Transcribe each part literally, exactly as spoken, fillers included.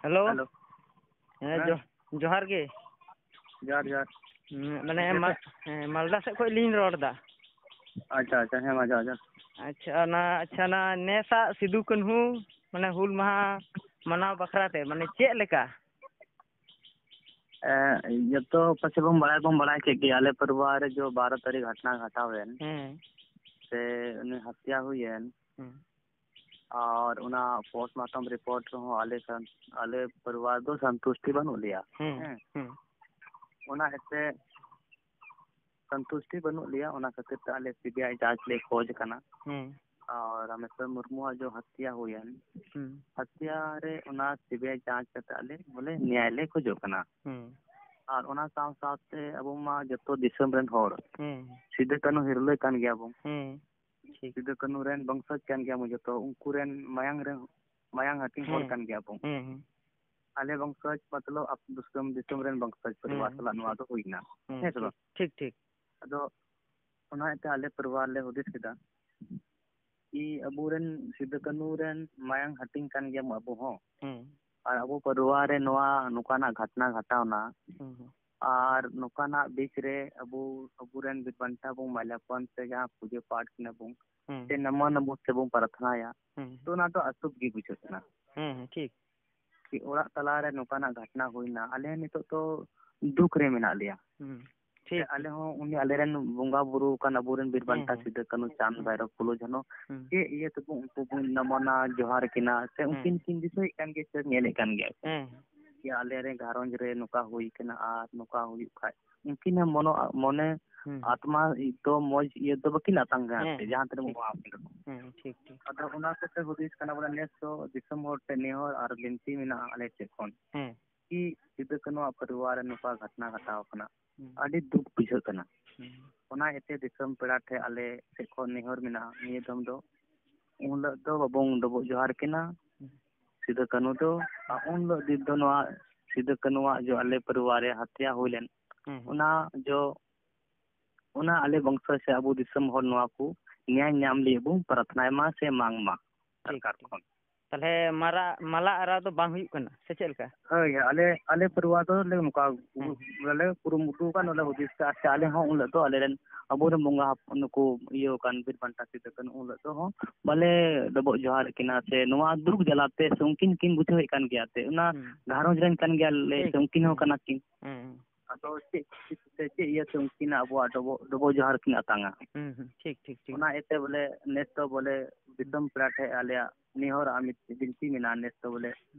Hello. Hello. ᱦᱮᱸ, ᱦᱮᱸ᱾ ᱡᱚ-, ᱡᱚᱦᱟᱨ ᱜᱮ᱾ ᱡᱚᱦᱟᱨ, ᱡᱚᱦᱟᱨ᱾ ᱦᱩᱸ, ᱢᱟᱱᱮ ᱢᱟ-, ᱦᱮᱸ, ᱢᱟᱞᱫᱟ ᱥᱮᱫ ᱠᱷᱚᱡ ᱞᱤᱧ ᱨᱚᱲ ᱮᱫᱟ᱾ ᱟᱪᱪᱷᱟ, ᱟᱪᱪᱷᱟ, ᱦᱮᱸ, ᱢᱟ ᱡᱚᱦᱟᱨ, ᱡᱚᱦᱟᱨ᱾ ᱟᱪᱪᱷᱟ, ᱚᱱᱟ, ᱟᱪᱪᱷᱟ, ᱚᱱᱟ ᱱᱮᱥᱟᱜ ᱥᱤᱫᱩ ᱠᱟᱹᱱᱦᱩ, ᱢᱟᱱᱮ, ᱦᱩᱞ ᱢᱟᱦᱟ ᱢᱟᱱᱟᱣ ᱵᱟᱠᱷᱨᱟ ᱛᱮ, ᱢᱟᱱᱮ, ᱪᱮᱫ ᱞᱮᱠᱟ? ᱮ, ᱡᱚᱛᱚ ᱯᱟᱥᱮ ᱵᱚᱱ ᱵᱟᱲᱟᱭ, ᱵᱚᱱ ᱵᱟᱲᱟᱭ ᱠᱮᱫ ᱜᱮᱭᱟ, ᱟᱞᱮ ᱯᱟᱹᱨᱣᱟ ᱨᱮ ᱡᱚ ᱵᱟᱨᱚ ᱛᱟᱹᱨᱤᱠᱷ ᱜᱷᱟᱴᱱᱟ ᱜᱷᱟᱴᱟᱣ ᱮᱱ, ᱦᱮᱸ᱾ ᱥᱮ ᱩᱱᱤ ᱦᱚᱛᱭᱟ ᱦᱩᱭᱮᱱ, ᱦᱮᱸ᱾ ᱟᱨ ᱚᱱᱟ postmortem report ᱨᱮᱦᱚᱸ ᱟᱞᱮ ᱥᱟᱱ-, ᱟᱞᱮ ᱯᱚᱨᱤᱵᱟᱨ ᱫᱚ ᱥᱚᱱᱛᱩᱥᱴᱤ ᱵᱟᱹᱱᱩᱜ ᱞᱮᱭᱟ᱾ ᱦᱩᱸ, ᱦᱮᱸ᱾ ᱦᱩᱸ᱾ ᱚᱱᱟ ᱤᱭᱟᱹᱛᱮ ᱥᱚᱱᱛᱩᱥᱴᱤ ᱵᱟᱹᱱᱩᱜ ᱞᱮᱭᱟ, ᱚᱱᱟ ᱠᱷᱟᱹᱛᱤᱨ ᱛᱮ ᱟᱞᱮ CBI ᱡᱟᱸᱪ ᱞᱮ ᱠᱷᱚᱡᱽ ᱠᱟᱱᱟ᱾ ᱦᱩᱸ᱾ ᱟᱨ ᱨᱟᱢᱮᱥᱣᱚᱨ ᱢᱩᱨᱢᱩᱣᱟᱜ ᱡᱚ ᱦᱚᱛᱭᱟ ᱦᱩᱭᱮᱱ, ᱦᱩᱸ᱾ ᱦᱚᱛᱭᱟ ᱨᱮ ᱚᱱᱟ CBI ᱡᱟᱸᱪ ᱠᱟᱛᱮ ᱟᱞᱮ ᱵᱚᱞᱮ ᱱᱮᱭᱟᱭ ᱞᱮ ᱠᱷᱚᱡᱚᱜ ᱠᱟᱱᱟ᱾ ᱦᱩᱸ᱾ ᱟᱨ ᱚᱱᱟ ᱥᱟᱶ ᱥᱟᱶᱛᱮ ᱟᱵᱚ ᱢᱟ ᱡᱚᱛᱚ ᱫᱤᱥᱚᱢ ᱨᱮᱱ ᱦᱚᱲ, ᱦᱩᱸ᱾ ᱥᱤᱫᱩ ᱠᱟᱹᱱᱦᱩ ᱦᱤᱨᱞᱟᱹ ᱠᱟᱱ ᱜᱮᱭᱟ ᱵᱚᱱ᱾ ᱦᱩᱸ᱾ ᱴᱷᱤᱠ᱾ ᱥᱤᱫᱩ ᱠᱟᱹᱱᱦᱩ ᱨᱮᱱ ᱵᱚᱝᱥᱚᱡᱽ ᱠᱟᱱ ᱜᱮᱭᱟ ᱵᱚᱱ ᱡᱚᱛᱚ, ᱩᱱᱠᱩ ᱨᱮᱱ ᱢᱟᱭᱟᱝ ᱨᱮᱱ, ᱢᱟᱭᱟᱝ ᱦᱟᱹᱴᱤᱧ ᱦᱚᱲ ᱦᱩᱸ᱾ ᱠᱟᱱ ᱜᱮᱭᱟ ᱵᱚᱱ᱾ ᱦᱩᱸ, ᱦᱩᱸ᱾ ᱟᱞᱮ ᱵᱚᱝᱥᱚᱡᱽ ᱢᱚᱛᱞᱚᱵ ᱟᱯ-, ᱫᱤᱥᱚᱢ, ᱫᱤᱥᱚᱢ ᱨᱮᱱ ᱵᱚᱝᱥᱚᱡᱽ ᱯᱚᱨᱤᱵᱟᱨ ᱦᱩᱸ᱾ ᱥᱟᱞᱟᱜ ᱱᱚᱣᱟ ᱫᱚ ᱦᱩᱭᱱᱟ᱾ ᱦᱩᱸ, ᱦᱮᱸ ᱥᱮ ᱴᱷᱤᱠ, ᱵᱟᱝ? ᱴᱷᱤᱠ, ᱴᱷᱤᱠ᱾ ᱟᱫᱚ ᱚᱱᱟ ᱤᱭᱟᱹᱛᱮ ᱟᱞᱮ ᱯᱚᱨᱤᱵᱟᱨ ᱞᱮ ᱦᱩᱫᱤᱥ ᱠᱮᱫᱟ, ᱠᱤ ᱟᱵᱚᱨᱮᱱ ᱥᱤᱫᱩ ᱠᱟᱹᱱᱦᱩ ᱨᱮᱱ ᱢᱟᱭᱟᱝ ᱦᱟᱹᱴᱤᱧ ᱠᱟᱱ ᱜᱮᱭᱟᱵᱚᱱ ᱟᱵᱚ ᱦᱚᱸ᱾ ᱦᱩᱸ᱾ ᱟᱨ ᱟᱵᱚ ᱯᱟᱹᱨᱣᱟ ᱨᱮ ᱱᱚᱣᱟ ᱱᱚᱝᱠᱟᱱᱟᱜ ᱜᱷᱟᱴᱱᱟ ᱜᱷᱟᱴᱟᱣᱱᱟ᱾ ᱦᱩᱸ, ᱦᱩᱸ᱾ ᱟᱨ ᱱᱚᱝᱠᱟᱱᱟᱜ ᱵᱤᱪ ᱨᱮ ᱟᱵᱚ, ᱟᱵᱚᱨᱮᱱ ᱵᱤᱨ ᱵᱟᱱᱴᱟ ᱵᱚᱱ ᱢᱟᱞᱭᱟᱨᱯᱚᱱ ᱥᱮ ᱡᱟᱦᱟᱸ ᱯᱩᱡᱟᱹ ᱯᱟᱴ ᱠᱤᱱᱟ ᱵᱚᱱ, ᱦᱩᱸ᱾ ᱥᱮ ᱱᱟᱢᱟᱱ ᱟᱵᱚ ᱥᱮᱵᱚᱱ ᱯᱨᱟᱨᱛᱷᱱᱟᱭᱟ, ᱦᱩᱸ᱾ ᱛᱚ ᱚᱱᱟ ᱫᱚ ᱟᱥᱩᱵ ᱜᱮ ᱵᱩᱡᱷᱟᱹᱜ ᱠᱟᱱᱟ᱾ ᱦᱩᱸ, ᱦᱩᱸ, ᱴᱷᱤᱠ᱾ ᱠᱤ ᱚᱲᱟᱜ ᱛᱟᱞᱟᱨᱮ ᱱᱚᱝᱠᱟᱱᱟᱜ ᱜᱷᱟᱴᱱᱟ ᱦᱩᱭᱱᱟ, ᱟᱞᱮ ᱱᱤᱛᱚᱜ ᱛᱚ ᱫᱩᱠ ᱨᱮ ᱢᱮᱱᱟᱜ ᱞᱮᱭᱟ᱾ ᱦᱩᱸ, ᱥᱮ ᱴᱷᱤᱠ, ᱟᱞᱮ ᱴᱷᱤᱠ᱾ ᱦᱚᱸ ᱩᱱᱤ ᱟᱞᱮᱨᱮᱱ ᱵᱚᱸᱜᱟ ᱵᱩᱨᱩ ᱠᱟᱱ ᱟᱵᱚᱨᱮᱱ ᱵᱤᱨ ᱦᱩᱸ, ᱵᱟᱱᱴᱟ ᱦᱩᱸ᱾ ᱥᱤᱫᱩ ᱠᱟᱹᱱᱦᱩ ᱪᱟᱸᱫ ᱦᱩᱸ᱾ ᱵᱷᱟᱭᱨᱚ ᱯᱷᱩᱞᱳ ᱡᱷᱟᱱᱚ ᱦᱩᱸ᱾ ᱪᱮᱫ ᱤᱭᱟᱹ ᱛᱮᱵᱚ ᱩᱱᱠᱩ ᱵᱚᱱ ᱱᱟᱢᱚᱱᱟ ᱡᱚᱦᱟᱨ ᱠᱤᱱᱟ, ᱥᱮ ᱦᱩᱸ᱾ ᱩᱱᱠᱤᱱ ᱠᱤᱱ ᱫᱤᱥᱟᱹᱭᱮᱫ ᱠᱟᱱ ᱜᱮᱭᱟ, ᱥᱮ ᱧᱮᱞᱮᱫ ᱠᱟᱱ ᱜᱮᱭᱟ ᱠᱚ᱾ ᱦᱩᱸ᱾ ᱡᱮ ᱟᱞᱮᱨᱮᱱ ᱜᱷᱟᱨᱚᱸᱡᱽ ᱨᱮ ᱱᱚᱝᱠᱟ ᱦᱩᱭ ᱠᱟᱱᱟ ᱟᱨ ᱱᱚᱝᱠᱟ ᱦᱩᱭᱩᱜ ᱠᱷᱟᱡ ᱩᱱᱠᱤᱱ ᱦᱚᱸ ᱢᱚᱱᱚ-, ᱢᱚᱱᱮ ᱦᱩᱸ᱾ ᱟᱛᱢᱟ ᱫᱚ ᱢᱚᱡᱽ ᱤᱭᱟᱹ ᱫᱚ ᱵᱟᱹᱠᱤᱱ ᱟᱛᱟᱝ ᱠᱟᱱᱟ ᱦᱩᱸ, ᱥᱮ, ᱡᱟᱦᱟᱸ ᱛᱤᱱᱟᱹᱜ ᱴᱷᱤᱠ᱾ ᱵᱚᱱ ᱵᱚᱸᱜᱟ ᱟᱹᱠᱤᱱ ᱨᱮᱦᱚᱸ᱾ ᱦᱩᱸ, ᱴᱷᱤᱠ, ᱴᱷᱤᱠ᱾ ᱟᱫᱚ ᱚᱱᱟ ᱠᱚᱛᱮ ᱦᱩᱫᱤᱥ ᱠᱟᱱᱟ ᱵᱚᱞᱮ ᱱᱮᱥ ᱫᱚ ᱫᱤᱥᱚᱢ ᱦᱚᱲ ᱴᱷᱮᱱ ᱱᱮᱦᱚᱨ ᱟᱨ ᱵᱤᱱᱛᱤ ᱢᱮᱱᱟᱜᱼᱟ ᱟᱞᱮ ᱥᱮᱫ ᱠᱷᱚᱱ᱾ ᱦᱩᱸ᱾ ᱠᱤ ᱥᱤᱫᱩ ᱠᱟᱹᱱᱦᱩᱣᱟᱜ ᱯᱚᱨᱤᱵᱟᱨ ᱨᱮ ᱱᱚᱝᱠᱟ ᱜᱷᱟᱴᱱᱟ ᱜᱷᱟᱴᱟᱣ ᱠᱟᱱᱟ, ᱦᱩᱸ᱾ ᱟᱹᱰᱤ ᱫᱩᱠ ᱵᱩᱡᱷᱟᱹᱜ ᱠᱟᱱᱟ᱾ ᱦᱩᱸ᱾ ᱚᱱᱟ ᱤᱭᱟᱹᱛᱮ ᱫᱤᱥᱚᱢ ᱯᱮᱲᱟ ᱴᱷᱮᱱ ᱟᱞᱮ ᱥᱮᱫ ᱠᱷᱚᱱ ᱱᱮᱦᱚᱨ ᱢᱮᱱᱟᱜᱼᱟ, ᱱᱤᱭᱟᱹ ᱫᱚᱢ ᱫᱚ ᱩᱱ ᱦᱤᱞᱳᱜ ᱫᱚ ᱵᱟᱵᱚᱱ ᱰᱚᱵᱚᱜ ᱡᱚᱦᱟᱨ ᱠᱤᱱᱟ ᱦᱩᱸ᱾ ᱥᱤᱫᱩ ᱠᱟᱹᱱᱦᱩ ᱫᱚ᱾ ᱟᱨ ᱩᱱ ᱦᱤᱞᱳᱜ ᱫᱤᱱ ᱫᱚ ᱱᱚᱣᱟ ᱥᱤᱫᱩ ᱠᱟᱹᱱᱦᱩᱣᱟᱜ ᱡᱚ ᱟᱞᱮ ᱯᱚᱨᱤᱵᱟᱨ ᱨᱮ ᱦᱟᱛᱭᱟ ᱦᱩᱭ ᱞᱮᱱ, ᱦᱩᱸ, ᱦᱩᱸ᱾ ᱚᱱᱟ ᱡᱚ, ᱚᱱᱟ ᱟᱞᱮ ᱵᱚᱝᱥᱚ ᱥᱮ ᱟᱵᱚ ᱫᱤᱥᱚᱢ ᱦᱚᱲ ᱱᱚᱣᱟ ᱠᱚ ᱱᱮᱭᱟᱭ ᱧᱟᱢ ᱞᱟᱹᱜᱤᱫ ᱵᱚᱱ ᱯᱨᱟᱨᱛᱷᱱᱟᱭ ᱢᱟ ᱥᱮ ᱢᱟᱝ ᱢᱟ ᱴᱷᱤᱠ, ᱥᱚᱨᱠᱟᱨ ᱴᱷᱤᱠ᱾ ᱠᱷᱚᱱ᱾ ᱛᱟᱦᱚᱞᱮ ᱢᱟᱨᱟ-, ᱢᱟᱞᱟ ᱟᱨᱟᱣ ᱫᱚ ᱵᱟᱝ ᱦᱩᱭᱩᱜ ᱠᱟᱱᱟ, ᱥᱮ ᱪᱮᱫ ᱞᱮᱠᱟ? ᱦᱳᱭ, ᱦᱳᱭ, ᱟᱞᱮ, ᱟᱞᱮ ᱯᱚᱨᱤᱵᱟᱨ ᱫᱚ ᱞᱮ ᱱᱚᱝᱠᱟ ᱦᱮᱸ᱾ ᱞᱮ ᱠᱩᱨᱩᱢᱩᱴᱩ ᱟᱠᱟᱫ, ᱱᱚᱰᱮ ᱦᱩᱫᱤᱥ ᱠᱟᱜᱼᱟ, ᱥᱮ ᱟᱞᱮ ᱦᱚᱸ ᱩᱱ ᱦᱤᱞᱳᱜ ᱫᱚ ᱟᱞᱮ ᱨᱮᱱ ᱟᱵᱚᱨᱮᱱ ᱵᱚᱸᱜᱟ ᱦᱚᱯ-, ᱱᱩᱠᱩ ᱤᱭᱟᱹ ᱟᱠᱟᱱ ᱵᱤᱨ ᱵᱟᱱᱴᱟ ᱥᱤᱫᱩ ᱠᱟᱹᱱᱦᱩ ᱩᱱ ᱦᱤᱞᱳᱜ ᱫᱚ ᱦᱚᱸ ᱵᱟᱞᱮ ᱰᱚᱵᱚᱜ ᱡᱚᱦᱟᱨ ᱟᱹᱠᱤᱱᱟ, ᱥᱮ ᱱᱚᱣᱟ ᱫᱩᱠ ᱡᱟᱞᱟᱛᱮ, ᱥᱮ ᱩᱱᱠᱤᱱ ᱠᱤᱱ ᱵᱩᱡᱷᱟᱹᱣᱮᱫ ᱠᱟᱱ ᱜᱮᱭᱟ, ᱥᱮ ᱚᱱᱟ ᱦᱩᱸ᱾ ᱜᱷᱟᱨᱚᱸᱡᱽ ᱨᱮᱱ ᱠᱟᱱ ᱜᱮᱭᱟᱞᱮ, ᱴᱷᱤᱠ᱾ ᱥᱮ ᱩᱱᱠᱤᱱ ᱦᱚᱸ ᱦᱩᱸ᱾ ᱠᱟᱱᱟ ᱠᱤᱱ᱾ ᱦᱩᱸ᱾ ᱟᱫᱚ ᱪᱮᱫ ᱠᱷᱟᱹᱛᱤᱨ ᱛᱮ, ᱪᱮᱫ ᱤᱭᱟᱹᱛᱮ ᱩᱱᱠᱤᱱᱟᱜ ᱟᱵᱚᱣᱟᱜ ᱰᱚᱵᱚᱜ, ᱰᱚᱵᱚᱜ ᱡᱚᱦᱟᱨ ᱠᱤᱱ ᱟᱛᱟᱝᱟ? ᱦᱩᱸ, ᱦᱩᱸ, ᱴᱷᱤᱠ, ᱴᱷᱤᱠ, ᱴᱷᱤᱠ᱾ ᱚᱱᱟ ᱤᱭᱟᱹᱛᱮ ᱵᱚᱞᱮ ᱱᱮᱥ ᱫᱚ ᱵᱚᱞᱮ ᱫᱤᱥᱚᱢ ᱯᱮᱲᱟ ᱴᱷᱮᱱ ᱟᱞᱮᱭᱟᱜ ᱱᱮᱦᱚᱨ ᱟᱨ ᱢᱤᱫ ᱵᱤᱱᱛᱤ ᱢᱮᱱᱟᱜᱼᱟ ᱱᱮᱥ ᱫᱚ ᱵᱚᱞᱮ,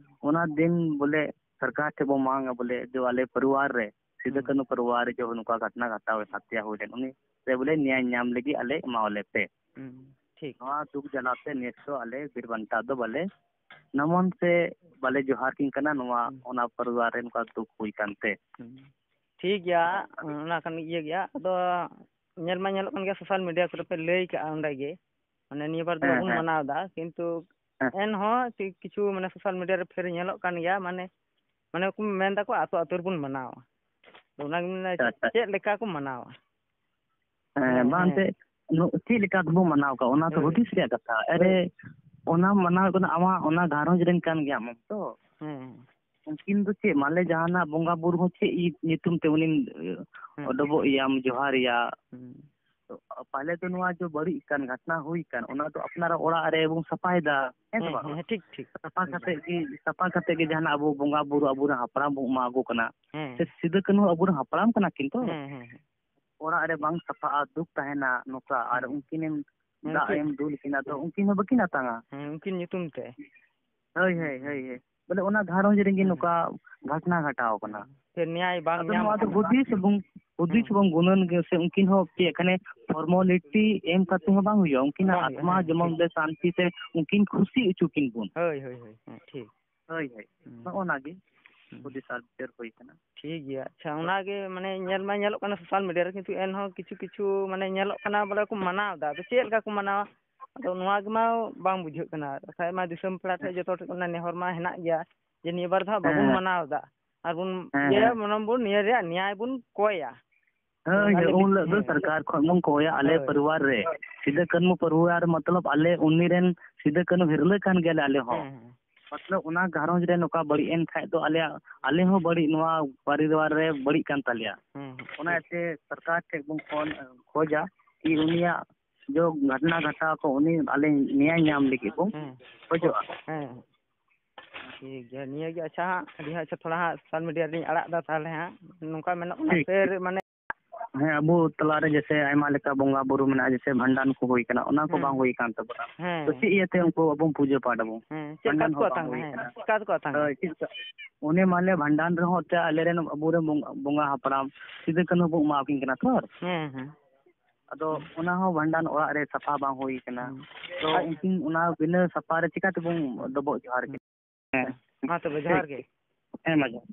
ᱚᱱᱟ ᱫᱤᱱ ᱵᱚᱞᱮ ᱥᱚᱨᱠᱟᱨ ᱴᱷᱮᱱ ᱵᱚ ᱢᱟᱝᱟ ᱵᱚᱞᱮ, ᱡᱮ ᱟᱞᱮ ᱯᱚᱨᱤᱵᱟᱨ ᱨᱮ ᱥᱤᱫᱩ ᱦᱩᱸ᱾ ᱠᱟᱹᱱᱦᱩ ᱯᱚᱨᱤᱵᱟᱨ ᱨᱮ ᱡᱮ ᱱᱚᱝᱠᱟ ᱜᱷᱚᱴᱱᱟ ᱜᱷᱚᱴᱟᱣ ᱦᱚᱛᱭᱟ ᱦᱩᱭ ᱞᱮᱱ, ᱩᱱᱤ ᱨᱮ ᱵᱚᱞᱮ ᱱᱮᱭᱟᱭ ᱧᱟᱢ ᱞᱟᱹᱜᱤᱫ ᱟᱞᱮ ᱮᱢᱟᱣᱟᱞᱮ ᱯᱮ᱾ ᱦᱩᱸ, ᱴᱷᱤᱠ᱾ ᱱᱚᱣᱟ ᱫᱩᱠ ᱡᱟᱞᱟᱛᱮ ᱱᱮᱥ ᱫᱚ ᱟᱞᱮ ᱵᱤᱨ ᱵᱟᱱᱴᱟ ᱫᱚ ᱵᱟᱞᱮ ᱱᱚᱢᱚᱱ ᱥᱮ ᱵᱟᱞᱮ ᱡᱚᱦᱟᱨ ᱠᱤᱱ ᱠᱟᱱᱟ, ᱱᱚᱣᱟ ᱦᱩᱸ᱾ ᱚᱱᱟ ᱯᱚᱨᱤᱵᱟᱨ ᱨᱮ ᱱᱚᱝᱠᱟ ᱫᱩᱠ ᱦᱩᱭ ᱠᱟᱱᱛᱮ᱾ ᱦᱩᱸ᱾ ᱴᱷᱤᱠ ᱜᱮᱭᱟ, ᱚᱱᱟ ᱠᱟᱱ ᱤᱭᱟᱹ ᱜᱮᱭᱟ᱾ ᱟᱫᱚ ᱧᱮᱞ ᱢᱟ ᱧᱮᱞᱚᱜ ᱠᱟᱱ ᱜᱮᱭᱟ, ᱥᱳᱥᱟᱞ ᱢᱤᱰᱤᱭᱟ ᱠᱚᱨᱮ ᱯᱮ ᱞᱟᱹᱭ ᱠᱟᱜᱼᱟ ᱚᱸᱰᱮ ᱜᱮ, ᱢᱟᱱᱮ ᱱᱤᱭᱟᱹ ᱵᱟᱨ ᱫᱚ ᱦᱮᱸ, ᱵᱟᱵᱚᱱ ᱦᱮᱸ, ᱢᱟᱱᱟᱣ ᱮᱫᱟ, ᱠᱤᱱᱛᱩ ᱦᱮᱸ, ᱮᱱᱦᱚᱸ ᱠᱤ-, ᱠᱤᱪᱷᱩ ᱢᱟᱱᱮ ᱥᱳᱥᱟᱞ ᱢᱤᱰᱤᱭᱟ ᱨᱮ ᱯᱷᱮᱨ ᱧᱮᱞᱚᱜ ᱠᱟᱱ ᱜᱮᱭᱟ, ᱢᱟᱱᱮ, ᱢᱟᱱᱮ ᱠᱚ ᱢᱮᱱ ᱫᱟᱠᱚ ᱟᱹᱛᱩ ᱟᱹᱛᱩ ᱨᱮᱵᱚᱱ ᱢᱟᱱᱟᱣᱟ᱾ ᱟᱫᱚ ᱚᱱᱟᱜᱮ ᱢᱮᱱᱫᱟ ᱟᱪᱪᱷᱟ, ᱪᱮᱫ, ᱟᱪᱪᱷᱟ᱾ ᱪᱮᱫ ᱞᱮᱠᱟ ᱠᱚ ᱢᱟᱱᱟᱣᱟ? ᱦᱮᱸ, ᱦᱮᱸ, ᱵᱟᱝ ᱦᱮᱸ᱾ ᱮᱱᱛᱮᱫ, ᱱᱚ-, ᱪᱮᱫ ᱞᱮᱠᱟ ᱛᱮᱵᱚ ᱢᱟᱱᱟᱣ ᱠᱟᱜ, ᱚᱱᱟ ᱫᱚ ᱦᱳᱭ᱾ ᱦᱩᱫᱤᱥ ᱨᱮᱭᱟᱜ ᱠᱟᱛᱷᱟ᱾ ᱟᱨᱮ, ᱦᱳᱭ᱾ ᱚᱱᱟ ᱢᱟᱱᱟᱣ ᱠᱟᱱᱟ, ᱟᱢᱟᱜ ᱚᱱᱟ ᱜᱷᱟᱨᱚᱸᱡᱽ ᱨᱮᱱ ᱠᱟᱱ ᱜᱮᱭᱟᱢ ᱟᱢ ᱛᱚ᱾ ᱦᱮᱸ᱾ ᱩᱱᱠᱤᱱ ᱫᱚ ᱪᱮᱫ, ᱢᱟᱱᱮ ᱡᱟᱦᱟᱱᱟᱜ ᱵᱚᱸᱜᱟ ᱵᱩᱨᱩ ᱦᱚᱸ ᱪᱮᱫ ᱤ-, ᱧᱩᱛᱩᱢ ᱛᱮ ᱩᱱᱤᱢ, ᱮ, ᱦᱮᱸ᱾ ᱰᱚᱵᱚᱜ ᱮᱭᱟᱢ, ᱡᱚᱦᱟᱨ ᱮᱭᱟ? ᱦᱮᱸ᱾ ᱛᱚ, ᱯᱟᱦᱞᱮ ᱫᱚ ᱱᱚᱣᱟ ᱡᱚ ᱵᱟᱹᱲᱤᱡ ᱠᱟᱱ ᱜᱷᱟᱴᱱᱟ ᱦᱩᱭ ᱠᱟᱱ, ᱚᱱᱟ ᱫᱚ ᱟᱯᱱᱟᱨᱟᱜ ᱚᱲᱟᱜ ᱨᱮ ᱵᱚᱱ ᱥᱟᱯᱷᱟᱭᱮᱫᱟ, ᱦᱮᱸ ᱥᱮ ᱦᱮᱸ, ᱵᱟᱝ? ᱦᱮᱸ, ᱴᱷᱤᱠ, ᱴᱷᱤᱠ᱾ ᱥᱟᱯᱷᱟ ᱦᱮᱸ᱾ ᱠᱟᱛᱮ ᱜᱮ, ᱥᱟᱯᱷᱟ ᱠᱟᱛᱮ ᱜᱮ ᱡᱟᱦᱟᱱᱟᱜ ᱟᱵᱚ ᱵᱚᱸᱜᱟ ᱵᱩᱨᱩ ᱟᱵᱚᱨᱮᱱ ᱦᱟᱯᱲᱟᱢ ᱵᱚᱱ ᱮᱢᱟ ᱠᱚ ᱠᱟᱱᱟ᱾ ᱦᱮᱸ᱾ ᱥᱮ ᱥᱤᱫᱩ ᱠᱟᱹᱱᱦᱩ ᱟᱵᱚᱨᱮᱱ ᱦᱟᱯᱲᱟᱢ ᱠᱟᱱᱟ ᱠᱤᱱ ᱛᱚ᱾ ᱦᱮᱸ, ᱦᱮᱸ, ᱦᱮᱸ᱾ ᱚᱲᱟᱜ ᱨᱮ ᱵᱟᱝ ᱥᱟᱯᱷᱟᱜᱼᱟ, ᱫᱩᱠ ᱛᱟᱦᱮᱱᱟ ᱱᱚᱝᱠᱟ, ᱟᱨ ᱦᱮᱸ᱾ ᱩᱱᱠᱤᱱᱮᱢ ᱦᱮᱸ, ᱫᱟᱜ ᱩᱱᱠᱤᱱ ᱮᱢ ᱫᱩᱞ ᱠᱤᱱᱟ ᱛᱚ, ᱦᱮᱸ᱾ ᱩᱱᱠᱤᱱ ᱦᱚᱸ ᱵᱟᱹᱠᱤᱱ ᱟᱛᱟᱝᱟ᱾ ᱦᱮᱸ, ᱩᱱᱠᱤᱱ ᱧᱩᱛᱩᱢ ᱛᱮ᱾ ᱦᱳᱭ, ᱦᱳᱭ, ᱦᱳᱭ, ᱦᱳᱭ᱾ ᱵᱚᱞᱮ ᱚᱱᱟ ᱜᱷᱟᱨᱚᱸᱡᱽ ᱨᱮᱜᱮ ᱦᱮᱸ᱾ ᱱᱚᱝᱠᱟ ᱜᱷᱚᱴᱱᱟ ᱜᱷᱟᱴᱟᱣ ᱠᱟᱱᱟ᱾ ᱯᱷᱤᱨ ᱱᱮᱭᱟᱭ ᱵᱟᱝ ᱟᱫᱚ ᱧᱟᱢ ᱱᱚᱣᱟ ᱫᱚ ᱠᱟᱱᱟ᱾ ᱦᱩᱫᱤᱥ ᱮᱵᱚᱝ, ᱦᱩᱫᱤᱥ ᱦᱮᱸ᱾ ᱮᱵᱚᱝ ᱜᱩᱱᱟᱹᱱ ᱜᱮ ᱥᱮ ᱩᱱᱠᱤᱱ ᱦᱚᱸ ᱪᱮᱫ ᱠᱷᱟᱱᱮ ᱯᱷᱚᱨᱢᱟᱞᱤᱴᱤ ᱮᱢ ᱠᱟᱛᱮ ᱦᱚᱸ ᱵᱟᱝ ᱦᱩᱭᱩᱜᱼᱟ᱾ ᱩᱱᱠᱤᱱᱟᱜ ᱵᱟᱝ ᱦᱩᱭᱩᱜᱼᱟ, ᱟᱛᱢᱟ ᱦᱮᱸ, ᱡᱮᱢᱚᱱ ᱴᱷᱤᱠ᱾ ᱵᱚᱞᱮ ᱥᱟᱱᱛᱤ ᱛᱮ ᱩᱱᱠᱤᱱ ᱠᱷᱩᱥᱤ ᱦᱚᱪᱚ ᱠᱤᱱ ᱵᱚᱱ᱾ ᱦᱳᱭ, ᱦᱳᱭ, ᱦᱳᱭ, ᱦᱮᱸ, ᱴᱷᱤᱠ᱾ ᱦᱳᱭ, ᱦᱳᱭ᱾ ᱦᱩᱸ᱾ ᱱᱚᱜᱼᱚ ᱱᱟ ᱜᱮ ᱦᱩᱸ᱾ ᱦᱩᱫᱤᱥ ᱟᱨ ᱵᱤᱪᱟᱹᱨ ᱦᱩᱭ ᱠᱟᱱᱟ᱾ ᱴᱷᱤᱠ ᱜᱮᱭᱟ᱾ ᱟᱪᱪᱷᱟ, ᱚᱱᱟ ᱜᱮ ᱢᱟᱱᱮ ᱧᱮᱞ ᱢᱟ ᱧᱮᱞᱚᱜ ᱠᱟᱱᱟ ᱥᱳᱥᱟᱞ ᱢᱤᱰᱤᱭᱟ ᱨᱮ, ᱠᱤᱱᱛᱩ ᱮᱱᱦᱚᱸ ᱠᱤᱪᱷᱩ ᱠᱤᱪᱷᱩ ᱢᱟᱱᱮ ᱧᱮᱞᱚᱜ ᱠᱟᱱᱟ ᱵᱚᱞᱮ ᱠᱚ ᱢᱟᱱᱟᱣ ᱮᱫᱟ᱾ ᱟᱫᱚ ᱪᱮᱫ ᱞᱮᱠᱟ ᱠᱚ ᱢᱟᱱᱟᱣᱟ? ᱟᱫᱚ ᱱᱚᱣᱟ ᱜᱮᱢᱟ ᱵᱟᱝ ᱵᱩᱡᱷᱟᱹᱜ ᱠᱟᱱᱟ᱾ ᱵᱟᱠᱷᱟᱡ ᱢᱟ ᱫᱤᱥᱚᱢ ᱯᱮᱲᱟ ᱴᱷᱮᱱ ᱡᱚᱛᱚ ᱴᱷᱮᱱ ᱠᱷᱚᱱᱟᱜ ᱱᱮᱦᱚᱨ ᱢᱟ ᱦᱮᱱᱟᱜ ᱜᱮᱭᱟ ᱡᱮ ᱱᱤᱭᱟᱹ ᱵᱟᱨ ᱫᱚ ᱦᱟᱸᱜ ᱵᱟᱵᱚᱱ ᱦᱮᱸ, ᱢᱟᱱᱟᱣ ᱮᱫᱟ᱾ ᱟᱨ ᱵᱚᱱ ᱦᱮᱸ, ᱤᱭᱟᱹᱭᱟ, ᱦᱮᱸ᱾ ᱢᱟᱱᱮ ᱵᱚᱱ ᱱᱤᱭᱟᱹ ᱨᱮᱭᱟᱜ ᱱᱮᱭᱟᱭ ᱵᱚᱱ ᱠᱚᱭᱟ᱾ ᱦᱳᱭ, ᱟᱞᱮ ᱦᱳᱭ, ᱩᱱ ᱦᱤᱞᱳᱜ ᱫᱚ ᱦᱮᱸ᱾ ᱥᱚᱨᱠᱟᱨ ᱠᱷᱚᱱ ᱵᱚᱱ ᱠᱚᱭᱟ, ᱟᱞᱮ ᱦᱳᱭ᱾ ᱯᱚᱨᱤᱵᱟᱨ ᱨᱮ ᱥᱤᱫᱩ ᱠᱟᱹᱱᱦᱩ ᱯᱚᱨᱤᱵᱟᱨ, ᱢᱚᱛᱞᱚᱵ ᱟᱞᱮ ᱩᱱᱤ ᱨᱮᱱ ᱥᱤᱫᱩ ᱠᱟᱹᱱᱦᱩ ᱦᱤᱨᱞᱟᱹ ᱠᱟᱱ ᱜᱮᱭᱟᱞᱮ ᱟᱞᱮ ᱦᱚᱸ᱾ ᱦᱮᱸ, ᱦᱮᱸ᱾ ᱢᱚᱛᱞᱚᱵ ᱚᱱᱟ ᱜᱷᱟᱨᱚᱸᱡᱽ ᱨᱮ ᱱᱚᱝᱠᱟ ᱵᱟᱹᱲᱤᱡ ᱮᱱ ᱠᱷᱟᱡ ᱫᱚ ᱟᱞᱮᱭᱟᱜ, ᱟᱞᱮ ᱦᱚᱸ ᱵᱟᱹᱲᱤᱡ, ᱱᱚᱣᱟ ᱯᱚᱨᱤᱵᱟᱨ ᱨᱮ ᱵᱟᱹᱲᱤᱡ ᱠᱟᱱ ᱛᱟᱞᱮᱭᱟ᱾ ᱦᱮᱸ, ᱦᱮᱸ᱾ ᱚᱱᱟ ᱤᱭᱟᱹᱛᱮ ᱥᱚᱨᱠᱟᱨ ᱴᱷᱮᱡ ᱵᱚᱱ ᱯᱷᱳᱱ, ᱠᱷᱚᱡᱟ ᱠᱤ ᱩᱱᱤᱭᱟᱜ ᱡᱚ ᱜᱷᱚᱴᱱᱟ ᱜᱷᱟᱴᱟᱣ ᱠᱚ ᱩᱱᱤ ᱟᱞᱮ ᱱᱮᱭᱟᱭ ᱧᱟᱢ ᱞᱟᱹᱜᱤᱫ ᱵᱚᱱ ᱦᱮᱸ᱾ ᱠᱷᱚᱡᱚᱜᱼᱟ᱾ ᱦᱮᱸ᱾ ᱴᱷᱤᱠ ᱜᱮᱭᱟ, ᱱᱤᱭᱟᱹ ᱜᱮ᱾ ᱟᱪᱪᱷᱟ ᱦᱟᱸᱜ, ᱟᱹᱰᱤ ᱦᱟᱸᱜ, ᱟᱪᱪᱷᱟ, ᱛᱷᱚᱲᱟ ᱦᱟᱸᱜ social media ᱨᱮᱞᱤᱧ ᱟᱲᱟᱜ ᱮᱫᱟ ᱛᱟᱦᱚᱞᱮ ᱦᱟᱸᱜ, ᱱᱚᱝᱠᱟ ᱢᱮᱱᱚᱜ ᱠᱟᱱᱟ ᱴᱷᱤᱠ, ᱯᱷᱤᱨ ᱴᱷᱤᱠ᱾ ᱢᱟᱱᱮ ᱦᱮᱸ, ᱟᱵᱚ ᱛᱟᱞᱟᱨᱮ ᱡᱮᱥᱮ ᱟᱭᱢᱟ ᱞᱮᱠᱟ ᱵᱚᱸᱜᱟ ᱵᱩᱨᱩ ᱢᱮᱱᱟᱜᱼᱟ, ᱡᱮᱥᱮ ᱵᱷᱟᱸᱰᱟᱱ ᱠᱚ ᱦᱩᱭ ᱠᱟᱱᱟ, ᱚᱱᱟ ᱠᱚ ᱦᱮᱸ᱾ ᱵᱟᱝ ᱦᱩᱭ ᱠᱟᱱ ᱛᱟᱵᱚᱱᱟ᱾ ᱦᱮᱸ᱾ ᱛᱚ ᱪᱮᱫ ᱤᱭᱟᱹᱛᱮ ᱩᱱᱠᱩ ᱟᱵᱚ ᱯᱩᱡᱟᱹ ᱯᱟᱴ ᱟᱵᱚ? ᱦᱮᱸ, ᱪᱮᱫ ᱵᱷᱟᱸᱰᱟᱱ ᱠᱟᱛᱮ ᱠᱚ ᱦᱚᱸ ᱵᱟᱝ ᱟᱛᱟᱝ ᱦᱩᱭ ᱠᱟᱱᱟ? ᱠᱟᱱᱟ᱾ ᱦᱮᱸ, ᱪᱮᱫ ᱠᱟᱛᱮ ᱠᱚ ᱟᱛᱟᱝ ᱠᱟᱱᱟ? ᱦᱳᱭ, ᱪᱮᱫ ᱠᱟ-, ᱚᱱᱮ ᱢᱟᱱᱮ ᱵᱷᱟᱸᱰᱟᱱ ᱨᱮᱦᱚᱸ ᱛᱮ ᱟᱞᱮᱨᱮᱱ ᱟᱵᱚᱨᱮᱱ ᱵᱚᱸᱜᱟ, ᱵᱚᱸᱜᱟ ᱦᱟᱯᱲᱟᱢ ᱥᱤᱫᱩ ᱠᱟᱹᱱᱦᱩ ᱵᱚᱱ ᱮᱢᱟ ᱠᱤᱱ ᱠᱟᱱᱟ ᱛᱚ᱾ ᱦᱮᱸ, ᱦᱮᱸ᱾ ᱟᱫᱚ ᱚᱱᱟ ᱦᱚᱸ ᱵᱷᱟᱸᱰᱟᱱ ᱚᱲᱟᱜ ᱨᱮ ᱥᱟᱯᱷᱟ ᱵᱟᱝ ᱦᱩᱭ ᱠᱟᱱᱟ᱾ ᱦᱩᱸ᱾ ᱛᱚ ᱟᱡ ᱩᱱᱠᱤᱱ ᱚᱱᱟ ᱵᱤᱱᱟᱹ ᱥᱟᱯᱷᱟ ᱨᱮ ᱪᱤᱠᱟ ᱛᱮᱵᱚᱱ ᱰᱚᱵᱚᱜ ᱡᱚᱦᱟᱨ ᱦᱩᱸ᱾ ᱠᱤᱱᱟ? ᱦᱮᱸ᱾ ᱢᱟ ᱛᱚᱵᱮ ᱡᱚᱦᱟᱨ ᱜᱮ᱾ ᱦᱮᱸ, ᱢᱟ ᱡᱚᱦᱟᱨ᱾